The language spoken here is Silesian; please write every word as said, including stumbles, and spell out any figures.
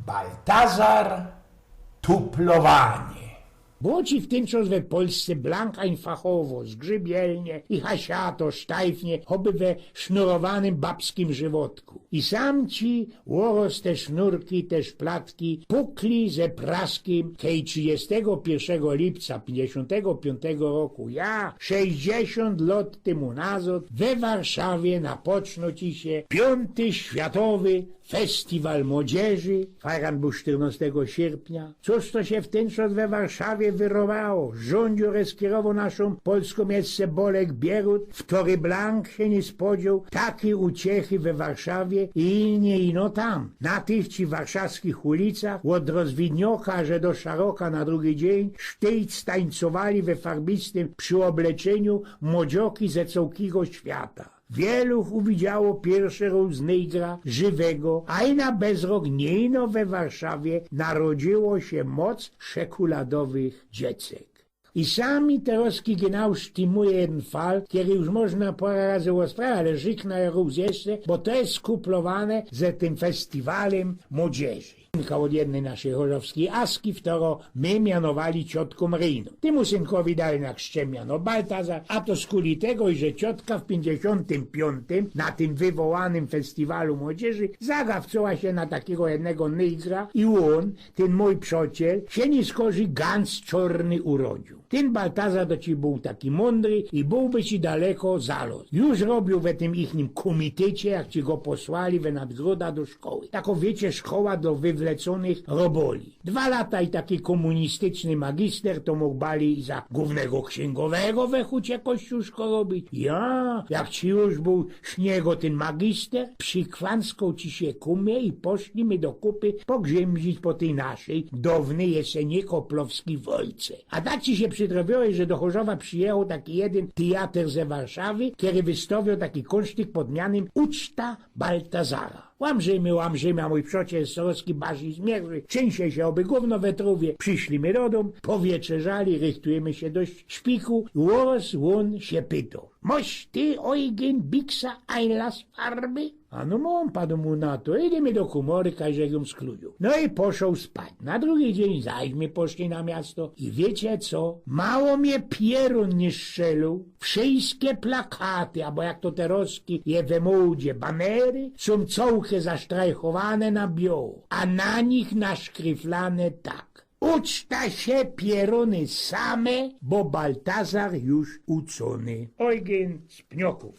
Baltazar, tuplowanie. Było ci w tyn czas we Polsce blank einfachowo, zgrzybielnie i hasiato, sztajfnie, choby we sznurowanym babskim żywotku. I sam ci ôroz te sznurki, te szplatki pukli ze praskim, kej trzidziestego piyrszego lipca piyńćdziesiōntego piyōntego roku, ja, sześćdziesiōnt lot tymu nazod, we Warszawie napocznoł ci sie piōnty światowy festiwal młodzieży, fajran bōł sztyrnostego sierpnia. Cōż to sie w tyn czas we Warszawie wyrowało? Rzōnd ju reskierowoł naszōm polskōm jeszcze Bolek Bierut, wtory blank sie niy spodzioł taki uciechy we Warszawie i niy ino tam. Na tych ci warszawskich ulicach ôd rozwidnioka, że do szaroka na drugi dziyń sztyjc tańcowali we farbistym przyobleczeniu młodzioki ze cołkigo świata. Wieluch uwidziało piyrszy rōz niygra żywego, a i na bezrok niy ino we Warszawie narodziło sie moc szekuladowych dziecek. I sami terozki genau sztymuje jedyn fal, kery już można pora razy ôsprawiać, ale rzykna rōz jeszcze, bo to je skuplowane ze tym festiwalym młodzieży. Synka ôd jednyj naszyj chorzowskij Aski, wtoro my mianowali ciotką Rino. Tymu synkowi dali na chrzcie miano Baltazar, a to skuli tego, że ciotka w piyńćdziesiōntym piyōntym na tym wywołanym festiwalu młodzieży zagawcoła sie na takigo jednego nygra i ôn, tyn mōj przociel, sie niy skorzij ganz czorny urodziōł. Tyn Baltazar do ci bōł taki mōndry i bōłby ci daleko zaloz. Już robioł we tym ichnym kōmitycie, jak ci go posłali we nadgroda do szkoły. Tako, wiycie, szkoła do wywleconych roboli. Dwa lata i taki kōmunistyczny magister to mōg bali za głōwnego ksiyngowo we hucie kościuszko robić. Ja, jak ci już bōł śniego tyn magister, przikwanskoł ci sie ku mie i poszli my do kupy pogrzymzić po tyj naszyj, downyj jeszcze niykoplowskij Wolce. A tak ci sie przydrobiołeś, że do Chorzowa przijechoł taki jedyn tyjater ze Warszawy, kery wystowioł taki kōnsztyk pod mianym Uczta Baltazara. Łamrzymy, łamrzymy, a mōj przociel Sorowski bardzij zmierzły, trzynsie sie oby gōwno we trōwie. Prziszli my do dōm, powietrzerzali, rychtujymy sie do śpiku, ôroz ôn sie pytoł: „Moś ty, Ojgyn, biksa Einlass farby?” „A no mōm”, padōm mu na to, „idymy do kōmory, kajże jōm skludziōm”. No i poszoł spać. Na drugi dziyń zaś my poszli na miasto i wiycie co? Mało mie pierōn niy strzelył. Wszyjske plakaty, abo jak to terozki je we mōdzie, banery, sōm cołke zasztrajchowane na bioło, a na nich naszkryflane tak: „Uczta sie pierōny same, bo Baltazar już ucōny”. Ojgyn z Pniokōw.